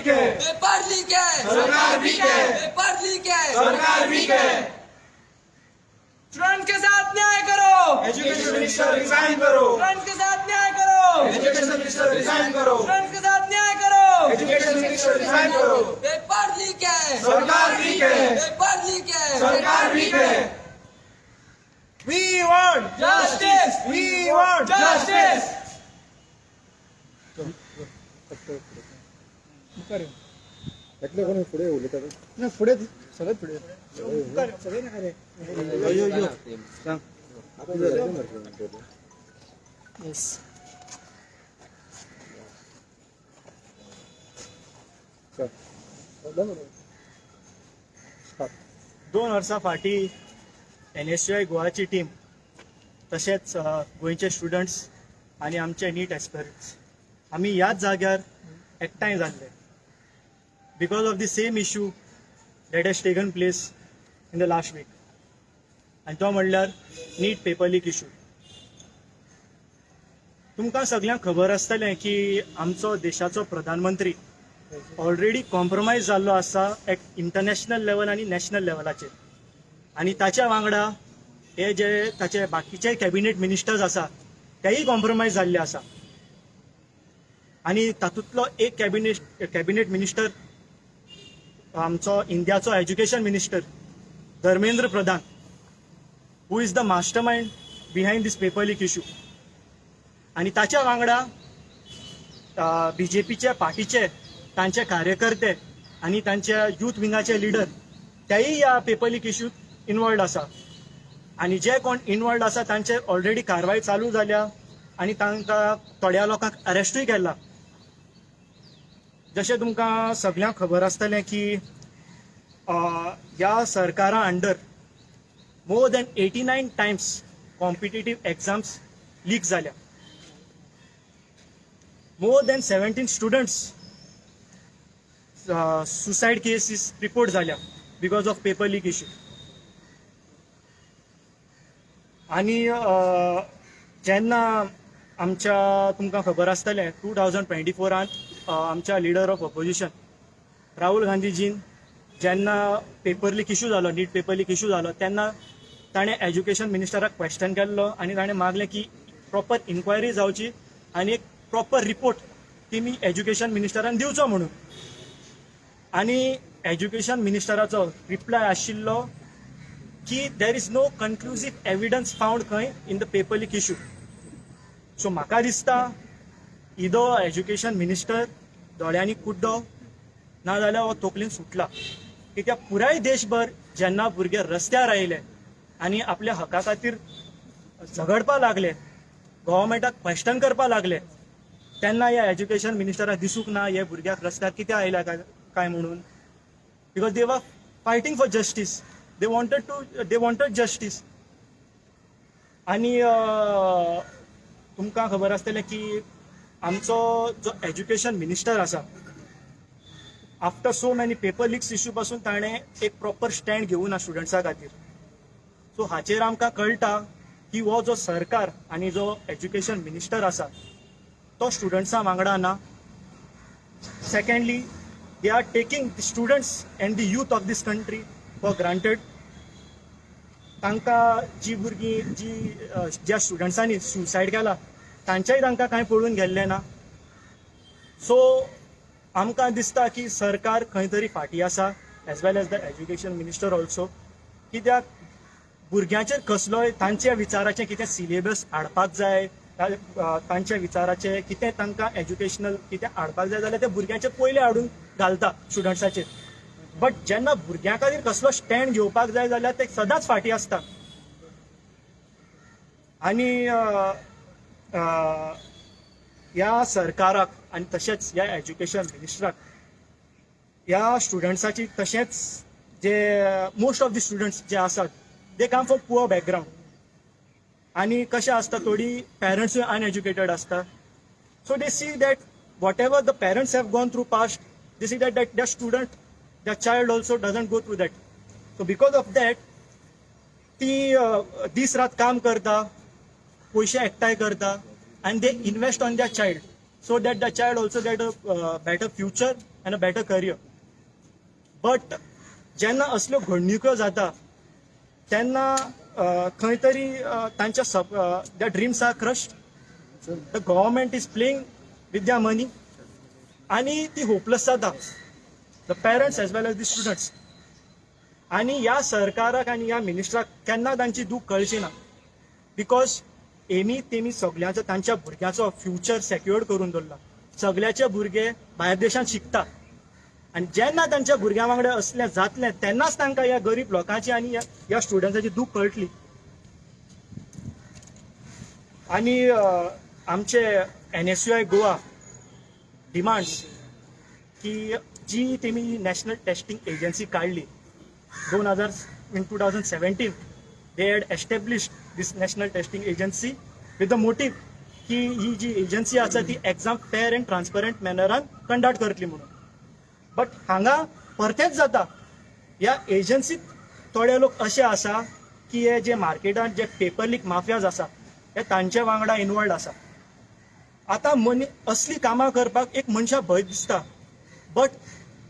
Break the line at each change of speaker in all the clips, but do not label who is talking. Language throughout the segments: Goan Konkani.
वीक है।
पेपर लीक है।
सरकार वीक है।
पेपर लीक है।
सरकार वीक है।
स्टूडेंट के साथ न्याय करो।
एजुकेशन मिनिस्टर, रिजाइन करो।
स्टूडेंट के साथ न्याय करो।
एजुकेशन मिनिस्टर, रिजाइन करो।
स्टूडेंट के साथ न्याय करो।
एजुकेशन मिनिस्टर, रिजाइन करो।
पेपर लीक है।
सरकार वीक है।
पेपर लीक है।
सरकार वीक है। We want
justice.
We want
justice.
एकले कोण फुडें उलयता?
ना, फुडें सगळें, फुडें सगळें नाका रे. येस.
2 वर्सां फाटीं एनएसयूआय गोवाची टीम, तशेंच गोंयचे स्टुडंट्स आनी आमचे नीट एस्पिरंट्स आमी ह्याच जाग्यार एकठांय जाल्ले because of the same issue that has taken place in the last week, आनी तो म्हणल्यार नीट पेपर लीक इशू. तुमकां सगल्यांक खबर आसतलें की आमचो देशाचो प्रधानमंत्री ऑलरेडी कॉम्प्रोमायज जाल्लो आसा एट इंटरनॅशनल लेवल आनी नॅशनल लेवलाचेर, आनी ताच्या वांगडा हे जे ताचे बाकीचे कॅबिनेट मिनिस्टर्स आसा तेय कॉम्प्रोमायज जाल्ले आसा. आनी तातूंतलो एक कॅबिनेट मिनिस्टर आमचो इंडियाचो education minister Dharmendra Pradhan, who is the mastermind behind this paper leak issue. आनी ताच्या वांगडा बीजेपीच्या पार्टीचे तांचे कार्यकर्ते आनी तांच्या युथ विंगाचे लिडर तेय ह्या पेपर लीक इश्यूत इनवॉल्ड आसा. आनी जे कोण इनवॉल्ड आसा तांचेर ऑलरेडी कारवाय चालू जाल्या आनी तांकां थोड्या लोकांक अरेस्टूय केला. जशें तुमकां सगल्यांक खबर आसतलें की ह्या सरकारा under more than 89 times competitive exams leak जाल्या. More than 17 students suicide cases report झाल्या because of paper leak issue. आणि जेन्ना आमच्या, तुमकां खबर आसतलें, 2024त आमच्या लिडर ऑफ ऑपोजिशन राहुल गांधीजीन जेन्ना पेपर लीक इशू जालो, नीट पेपर लीक इशू जालो, तेन्ना ताणें एज्युकेशन मिनिस्टराक क्वेश्चन केल्लो आनी ताणें मागलें की प्रॉपर इन्क्वायरी जावची आनी एक प्रॉपर रिपोर्ट तेमी एज्युकेशन मिनिस्टरान दिवचो म्हणून. आनी एज्युकेशन मिनिस्टराचो रिप्लाय आशिल्लो की there is no conclusive evidence found खंय in the paper leak issue. So म्हाका दिसता इदो एज्युकेशन मिनिस्टर दोळ्यांनी कुड्डो नाजाल्यार हो तकलेन सुटला, कित्याक पुराय देशभर जेन्ना भुरगे रस्त्यार आयले आनी आपल्या हका खातीर झगडपा लागले, गव्हर्मेंटाक क्वेश्चन करपा लागले, तेन्ना ह्या एज्युकेशन मिनिस्टराक दिसूंक ना हे भुरग्याक रस्त्यार कित्याक आयल्या काय म्हणून, because they were fighting for justice, they wanted justice. आनी तुमकां खबर आसतलें की आमचो जो एज्युकेशन मिनिस्टर आसा, after so many paper leaks issue पासून ताणें एक प्रॉपर स्टँड घेवना स्टुडंट्सा खातीर. सो हाचेर आमकां कळटा की हो जो सरकार आनी जो एज्युकेशन मिनिस्टर आसा तो स्टुडंट्सां वांगडा ना. Secondly, they are taking the students and the youth of this country for granted. तांकां जी भुरगीं जी ज्या स्टुडंट्सांनी सुसायड केला तांच्याय तांकां कांय पडून गेल्लें ना. सो आमकां दिसता की सरकार खंय तरी फाटीं आसा, as well as the education minister also, कित्याक भुरग्यांचेर कसलोय तांच्या विचाराचें कितें सिलेबस हाडपाक जाय, तांच्या विचाराचें कितें तांकां एज्युकेशनल कितें हाडपाक जाय जाल्यार ते भुरग्यांचेर पयलें हाडून घालता स्टुडंट्साचेर. बट जेन्ना भुरग्यां खातीर कसलो स्टँड घेवपाक जाय जाल्यार ते सदांच फाटीं आसता. आनी अ, अ, ह्या सरकाराक आनी तशेंच ह्या एज्युकेशन मिनिस्टराक ह्या स्टुडंट्साची, तशेंच जे मोस्ट ऑफ the students जे आसात, they come from poor background आनी कशें आसता, थोडी पेरंट्सूय अनएज्युकेटेड आसता. So they see that whatever the parents have gone through past, they see that that student, the child also doesn't go through that. So because of that ती दीस रात काम करता, पयशे एकठांय करता आनी they invest on their child. so that the child also get a better future and a better career. But जेन्ना असल्यो घडणुको जाता तेन्ना खंय तरी तांच्या सप the dreams are crushed, the government is playing with their money आनी ती होपलेस जाता, the parents as well as the students. आनी ह्या सरकाराक आनी ह्या मिनिस्टराक केन्ना तांची दूख कळची ना, because हेमी तेमी सगल्यांचो तांच्या भुरग्यांचो फ्युचर सेक्युअर्ड करून दवरला. सगळ्याचे भुरगे भायर देशांत शिकता आनी जेन्ना तांच्या भुरग्यां वांगडा असलें जातलें तेन्नाच तांकां ह्या गरीब लोकांची आनी ह्या स्टुडंट्साची दूख कळटली. आनी आमचे एनएसयूआय गोवा डिमांड्स की जी तेमी नॅशनल टेस्टिंग एजन्सी काडली 2000, in 2017 they had established this National Testing Agency with the motive की ही जी एजन्सी आसा ती एक्झाम फेअर अँड ट्रान्सपरंट मॅनरान कंडक्ट करतली म्हणून. बट हांगा परतेंच जाता, ह्या एजन्सीत थोडे लोक अशे आसा की हे जे मार्केटात जे पेपर लीक माफियाज आसा हे तांचे वांगडा इनवॉल्ड आसा. आतां मनी असली कामां करपाक एक मनशाक भंय दिसता, बट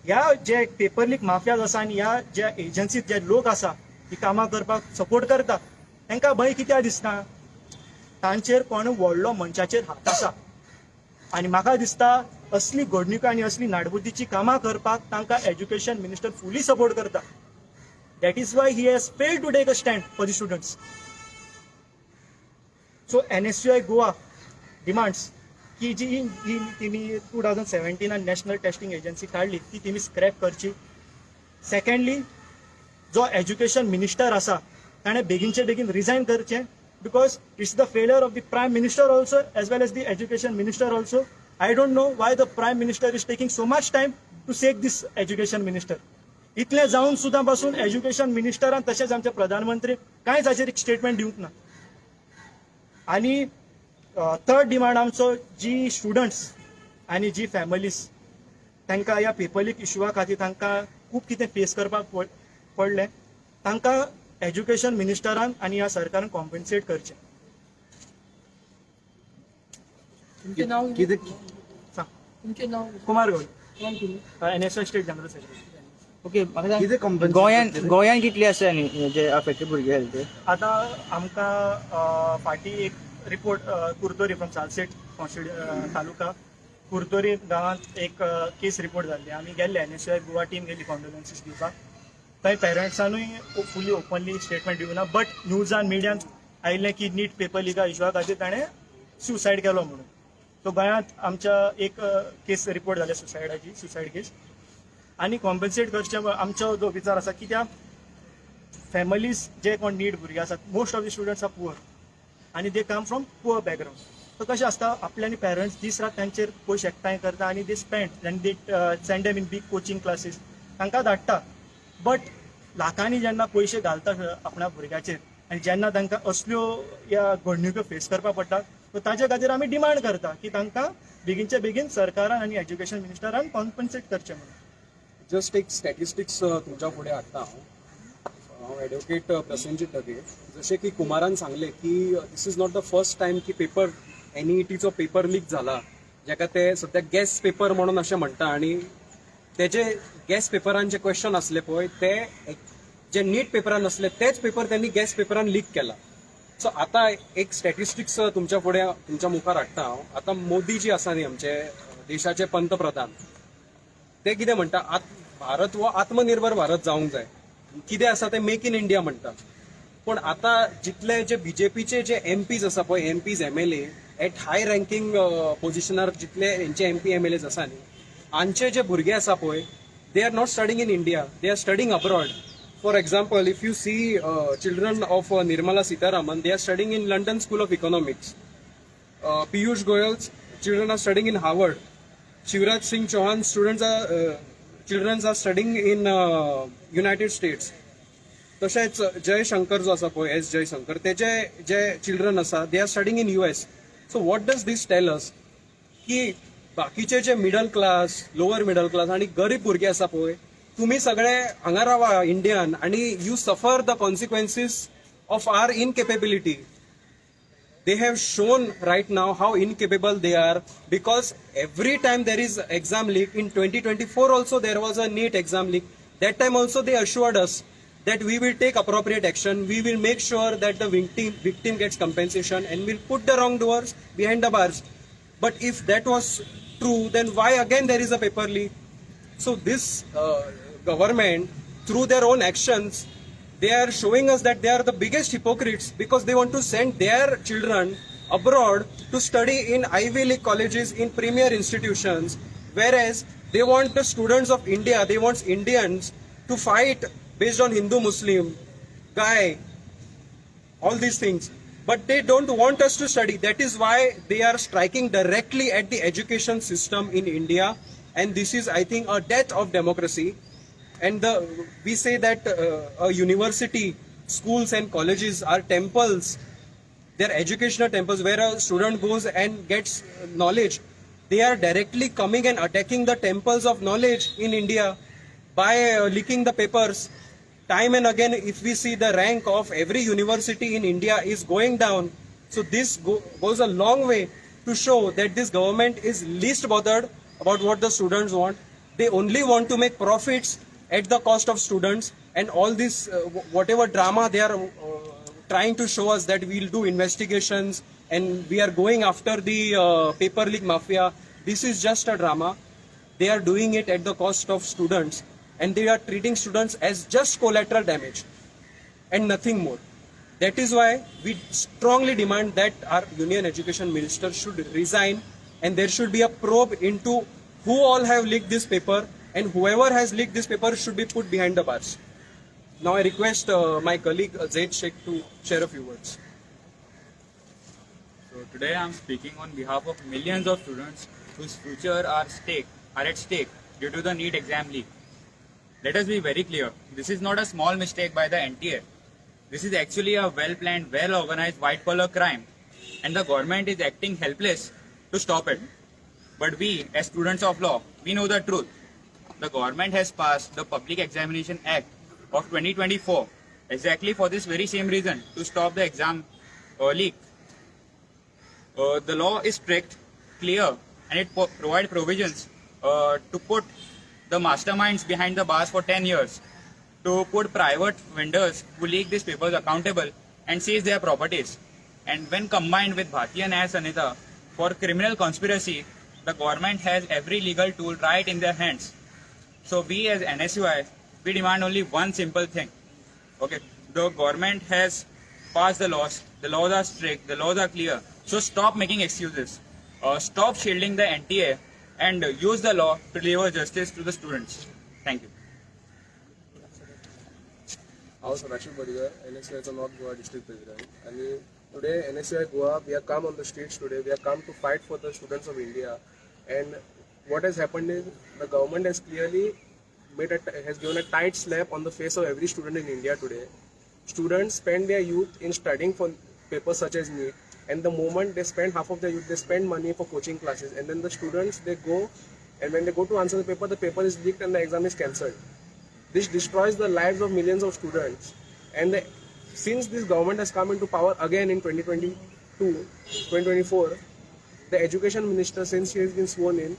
ह्या जे पेपर लीक माफियाज आसा आनी ह्या ज्या एजन्सीत जे लोक आसा ही कामां करपाक सपोर्ट करता, तांकां भंय कित्याक दिसना? तांचेर कोण व्हडलो मनशाचेर हात आसा आनी म्हाका दिसता असली घडणुको आनी असली नाडबुद्दीची कामां करपाक तांकां एज्युकेशन मिनिस्टर फुली सपोर्ट करता. That is why he has failed to take a stand for the students. So NSUI Goa demands की जी ही तिमी 2017 नॅशनल टेस्टिंग एजन्सी काडली ती तिमी स्क्रॅप करची. सेकंडली, जो एज्युकेशन मिनिस्टर आसा ताणें बेगीनचे बेगीन रिजायन करचें, because it's the failure of the Prime Minister also as well as the Education Minister also. I don't know why the Prime Minister is taking so much time to sack this Education Minister. इतलें जावन सुद्दां पासून एज्युकेशन मिनिस्टरान तशेंच आमचे प्रधानमंत्री कांयच हाचेर एक स्टेटमेंट दिवंक ना. आनी थर्ड डिमांड आमचो, जी स्टुडंट्स आनी जी फॅमिलीज तांकां ह्या पेपर लीक इशुआ खातीर तांकां खूब कितें फेस करपाक पडलें, तांकां एज्युकेशन मिनिस्टरान आनी ह्या सरकारान कॉम्पन्सेट करचें.
तुमचें नाव?
कितें?
सांग.
तुमचें नाव?
कुमार गवळी.
कोण तुमी?
NSUI state general secretary.
Okay, म्हाका सांग,
कितें compensate
गोंयान
करतले?
गोंयान कितले आसा न्ही जे अफेक्टेड भुरगे आसले ते?
आतां आमकां फाटीं एक रिपोर्ट, कुर्तोरी फ्रॉम सालसेट तालुका, कुर्तोरी गांवांत एक केस रिपोर्ट जाल्ली. आमी गेल्ले, एनएसयूआय गोवा टीम गेली कॉन्डोलन्सीस दिवपाक. थंय पेरंट्सानूय फुली ओपनली स्टेटमेंट दिवना, बट न्यूजान मिडियान आयिल्लें की नीट पेपर लिका इशुआ खातीर ताणें सुसायड केलो म्हणून. सो गोंयांत आमच्या एक केस रिपोर्ट जाल्या सुसायडाची, सुसायड केस. आनी कॉम्पन्सेट करचे आमचो जो विचार आसा की त्या फॅमिलीज जे कोण नीट भुरगे आसात, most of the students are poor आनी they come from poor background. So कशें आसता, आपले आनी पेरंट्स दीस रात तांचेर पयशे एकठांय करता आनी they spend आनी they send them in big coaching classes, तांकां धाडटा. बट लाखांनी जेन्ना पयशे घालता आपणा भुरग्याचेर आनी जेन्ना तांकां असल्यो ह्या घडणुक्यो फेस करपाक पडटा, सो ताजे खातीर आमी डिमांड करता की तांकां बेगीनचे बेगीन सरकारान आनी एज्युकेशन मिनिस्टरान कॉम्पन्सेट करचें म्हणून.
जस्ट एक स्टॅटिस्टिक्स तुमच्या फुडें हाडटा हांव. हांव एडवोकेट प्रसेनजीत ढगे. जशें की कुमारान सांगलें की this is not the first time की पेपर एनईईटीचो पेपर लीक जाला, जेका ते सद्या गॅस पेपर म्हणून अशें म्हणटा. आनी तेजे गॅस पेपरान जे क्वेश्चन आसले पळय, ते जे नीट पेपरान आसले तेच पेपर त्यांनी गॅस पेपरान लीक केला. सो आता एक स्टॅटिस्टिक्स तुमच्या फुडें, तुमच्या मुखार हाडटा हांव. आतां मोदी जी आसा न्ही, आमचे देशाचे पंतप्रधान, ते कितें म्हणटा? भारत हो आत्मनिर्भर भारत जावंक जाय. कितें आसा ते मेक इन इंडिया म्हणटा. पूण आतां जितले जे बीजेपीचे जे एमपीज आसा पळय, MPs, MLA at high ranking पोझिशनार जितले हेंचे एमपी एमएलएज आसा न्ही, हांचे जे भुरगे आसा पळय, they are not studying in India, they are studying abroad. For example, if you see children of Nirmala Sitharaman, they are studying in London School of Economics. Piyush Goyal's children are studying in Harvard. Shivraj Singh Chauhan students are children are studying in United States. तशेंच जयशंकर जो आसा पळय, एस जयशंकर, तेजे जे चिल्ड्रन आसा, they are studying in US. So what does this tell us? की बाकीचे जे middle class, lower middle class आणि गरीब भुरगे आसा पळय, तुम्ही सगळे हांगा रावा इंडियान आणि you suffer the consequences of our incapability. They have shown right now how incapable they are, because every time there is exam leak. In 2024 also there was a NEET exam leak. That time also they assured us that we will take appropriate action, we will make sure that the victim gets compensation and we'll put the wrongdoers behind the bars. But if that was true, then why again there is a paper leak? So this government, through their own actions, they are showing us that they are the biggest hypocrites, because they want to send their children abroad to study in Ivy League colleges, in premier institutions, whereas they want the students of India, they want Indians to fight based on Hindu, Muslim, guy, all these things. But they don't want us to study. That is why they are striking directly at the education system in India. And this is, I think, a death of democracy. And we say that a university, schools and colleges are temples. They are educational temples where a student goes and gets knowledge. They are directly coming and attacking the temples of knowledge in India by leaking the papers. Time and again, if we see, the rank of every university in India is going down. So this goes a long way to show that this government is least bothered about what the students want. They only want to make profits at the cost of students, and all this whatever drama they are trying to show us that we'll do investigations and we are going after the paper leak mafia. This is just a drama. They are doing it at the cost of students, and they are treating students as just collateral damage and nothing more. That is why we strongly demand that our Union Education Minister should resign, and there should be a probe into who all have leaked this paper, and whoever has leaked this paper should be put behind the bars. Now I request my colleague Zaid Sheikh to share a few words.
So today I am speaking on behalf of millions of students whose future are at stake due to the NEET exam leak. Let us be very clear, this is not a small mistake by the NTA. This is actually a well-planned, well-organized white-collar crime, and the government is acting helpless to stop it. But we, as students of law, we know the truth. The government has passed the Public Examination Act of 2024 exactly for this very same reason, to stop the exam leak. The law is strict, clear, and it provides provisions to put the masterminds behind the bars for 10 years, to put private vendors who leak these papers accountable and seize their properties. And when combined with Bharatiya Nyaya Sanhita for criminal conspiracy, the government has every legal tool right in their hands. So we as NSUI, we demand only one simple thing. Okay, the government has passed the laws are strict, the laws are clear. So stop making excuses, stop shielding the NTA, and use the law to deliver justice to the students. Thank you.
हांव सदाशिव बडिगर, NSUIचो नॉर्थ गोवा डिस्ट्रिक्ट प्रेसिडेंट, आनी today NSUI Goa, we are come on the streets today. We are come to fight for the students of India. And what has happened is the government has clearly has given a tight slap on the face of every student in India today. Students spend their youth in studying for papers such as NEET, and the moment they spend half of their youth, they spend money for coaching classes, and then the students, they go, and when they go to answer the paper is leaked and the exam is cancelled. This destroys the lives of millions of students. And since this government has come into power again in 2022, 2024, the education minister, since he has been sworn in,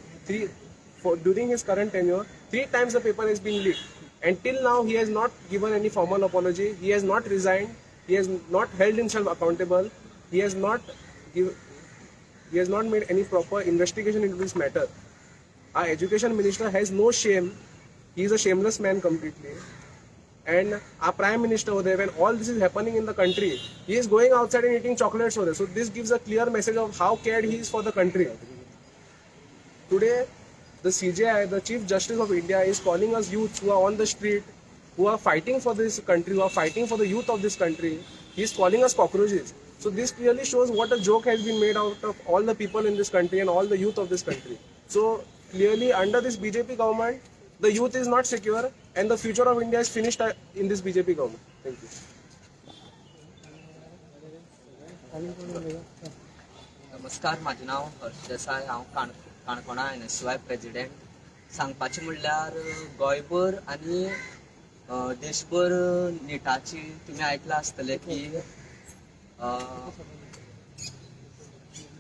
during his current tenure, 3 times the paper has been leaked. And till now, he has not given any formal apology. He has not resigned. He has not held himself accountable. He has not made any proper investigation into this matter. Our education minister has no shame. He is a shameless man completely. And our prime minister over there, when all this is happening in the country, he is going outside and eating chocolates over there. So this gives a clear message of how cared he is for the country. Today, the CJI, the Chief Justice of India, is calling us youths who are on the street, who are fighting for this country, who are fighting for the youth of this country. He is calling us cockroaches. So this clearly shows what a joke has been made out of all the people in this country and all the youth of this country. So clearly, under this BJP government, the youth is not secure and the future of India is finished in this BJP government. Thank you.
नमस्कार, म्हाजें नांव हर्ष देसाय, हांव काणकोणा NSUI president. सांगपाचें म्हणल्यार गोंयभर आनी देशभर निटाची तुमी आयकलां आसतलें की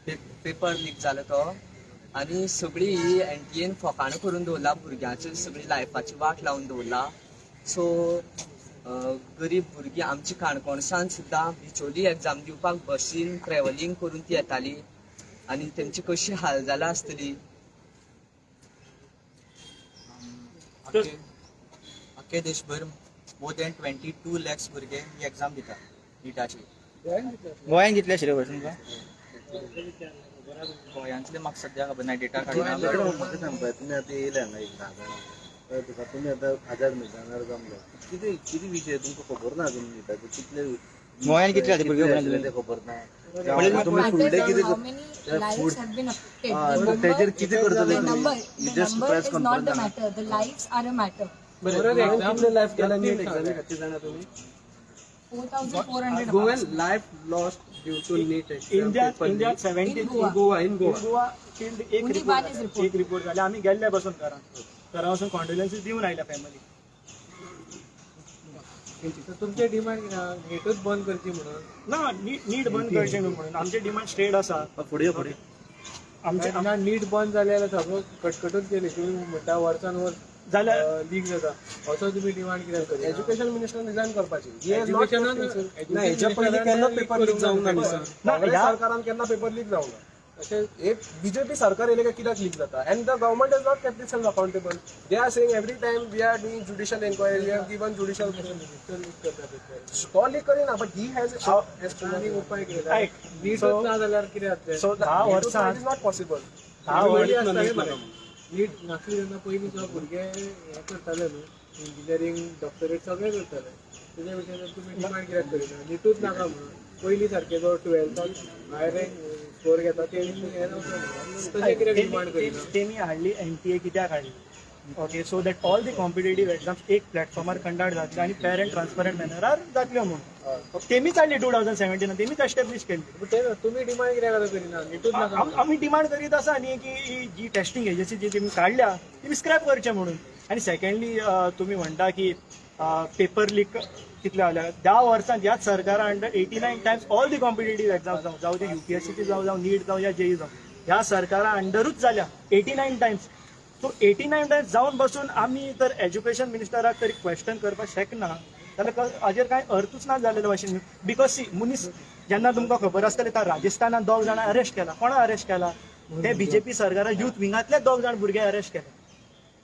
पेपर लीक जालो तो. आनी सगळी ही एनटीएन फकाणां करून दवरला, भुरग्यांची सगळी लायफाची वाट लावन दवरला. सो गरीब भुरगीं आमची काणकोणसान सुद्दां बिचोली एग्जाम दिवपाक बसीन ट्रेवलिंग करून ती येताली आनी तेमची कशी हाल जाला आसतली.
अख्खे देशभर मोर दॅन 22 लॅक्स भुरगे ही एग्जाम दिता निटाची.
गोंयांत कितले आशिल्ले खबर तुमकां?
गोंयांतले म्हाका सद्या खबर ना, डेटा काडना.
म्हाका सांगपा, तुमी आतां येयले हांगा एक 10 जाणां, कळ्ळें तुका? तुमी आतां आझाद मैदानार जमले, कितें कितें विशय तुमकां खबर ना अजून निटाचो? कितले
गोंयांत कितले आसले भुरगे
कितले
खबर
आसले
ना
ते खबर ना.
म्हणजे
तुमी फुडले
Matters
कितें
on how many lives have been affected.
Ah,
The
तेजेर
number,
कितें करतले
the
तुमी?
number,
You
the
just
number
press
is not the
conference.
matter. The lives are a matter.
कितले लायफ गेला नीट एग्जामी खातीर जाणा तुमी?
4,400
Goan life lost due to NEET.
India इंडियात 70
In Goa.
Goa, in Goa.
Goa killed एक
Only
report
one is
जाल्या.
reported.
एक रिपोर्ट जाल्या. आमी गेल्ले बसून घरान, घरा वचून कॉन्डोलन्सीस दिवन आयल्या फॅमिली.
तुमचे डिमांड कितें, नेटूच बंद करची म्हणून?
ना, नीट बंद करचें न्हू म्हणून आमचे डिमांड स्ट्रेट आसा.
फुडें फुडें.
आमचे
ना, नीट बंद जाले जाल्यार सगळो कटकटूच केली. तुमी म्हणटा वर्सान वर्स
जाल्यार
लीक जाता, असो तुमी डिमांड कित्याक करिना?
एज्युकेशन मिनिस्टर रिजायन करपाची.
Education-
ना, हेच्या पयलीं केन्ना पेपर लीक जावंक ना न्ही सर.
ना,
काँग्रेस सरकारान केन्ना पेपर लीक जावंक ना. अशें एक बीजेपी सरकार येयलें काय कित्याक लीक जाता? And the government has not kept itself accountable. They are saying every time we are doing judicial enquiry, we have given judicial, तो लीक करिना, बट he has
आनी उपाय कितें?
ऐक,
नीटच ना जाल्यार कितें जातलें?
सो 10 वर्सां
It is not possible.
10
पयलीं
वर्सां
आसतालें मरे. नीट नासली तेन्ना पयलीं सुद्दां भुरगे हें करताले न्हू, इंजिनियरींग, डॉक्टरेट सगळें करताले. तेज्या विशयान तुमी डिमांड कित्याक करिना निटूच नाका म्हणून? पयलीं सारकें जो टुवेल्थाक हाय रँक स्कोर घेता ते हें तशें कित्याक डिमांड करिना?
तेमी हाडली एनटीए. कित्याक हाडली? Okay, so that all the competitive exams एक प्लॅटफॉर्मार कंडक्ट जातले आनी फेर अँड ट्रान्सपरंट मॅनरार जातल्यो म्हणून. तेमीच हाडली 2017, तेमीच एस्टॅब्लीश केल्ली.
पूण ते तुमी डिमांड कित्याक आतां करिना निटूच नाका म्हणून?
आमी डिमांड करीत आसा न्ही की ही जी टेस्टिंग एजन्सी जी तुमी काडल्या ती स्क्रॅप करचें म्हणून. आनी सेकंडली, तुमी म्हणटा की पेपर लीक कितले जाल्या. 10 वर्सांत ह्याच सरकारा under 89 times all the competitive exam, जावं जावं ते युपीएससीची जावं, जावं नीट जावं या जेई जावं, ह्या सरकारा अंडरूच जाल्या 89 टायम्स. सो 89 टायम्स जावन बसून आमी तर एज्युकेशन मिनिस्टराक तरी क्वेश्चन करपाक शकना जाल्यार हाजेर कांय अर्थूच ना जालेलो भाशेन. Because सी, मनीस जेन्ना तुमकां खबर आसतलें, तर राजस्थानात दोग जाणां अरेस्ट केला. कोणा अरेस्ट केला? ते बीजेपी सरकारा युथ विंगांतले दोग जाण भुरगे अरेस्ट केले.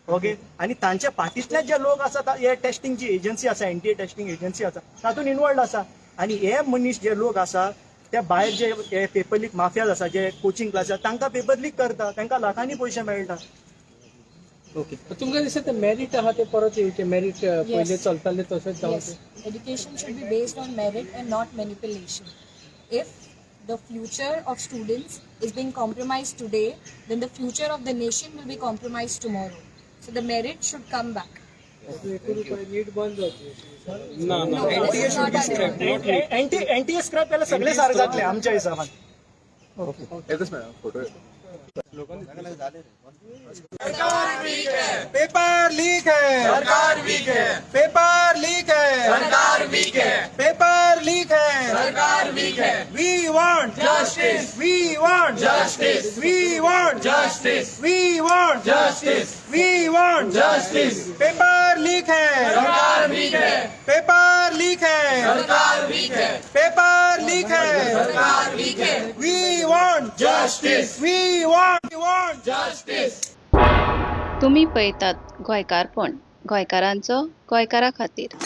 ओके, आनी तांच्या पार्टींतले जे लोक आसा, हे टेस्टिंग जी एजन्सी आसा, एनटीए टेस्टिंग एजन्सी आसा, तातूंत इनवॉल्ड आसा. आनी हे मनीस जे लोक आसा ते भायर जे हे पेपर लीक माफियाज आसा, जे कोचिंग क्लास आसा, तांकां पेपर लीक करता, तांकां लाखांनी पयशे मेळटा.
ओके, तुमकां दिसता ते मेरीट आहा ते परत येवचें, मेरीट पयलीं चलतालें तशेंच
Yes,
जावचें?
Education should be based on merit and not manipulation. If the future of students is being compromised today, then the future of the nation will be compromised tomorrow. So the merit should come back.
एकूच उपाय, नीट बंद जावची.
ना ना,
No,
NTA
this is
should
not
be
our
scrap,
demand.
Not
NTA scrap केल्यार सगळें सारकें जातलें आमच्या हिसाबान.
येतच मॅडम फोटो.
पेपर लीक है, सरकार वीक है. पेपर लीक है, सरकार वीक है. पेपर लीक है, सरकार वीक है. We want justice. We want justice. We want justice. We want justice. We want justice. Paper leak है, सरकार वीक है. पेपर लीक है, सरकार वीक है. पेपर लीक है, सरकार वीक है. We want justice. We want want justice.
तुमी पळयतात गोंयकारपण, गोंयकारांचो गोंयकारा खातीर.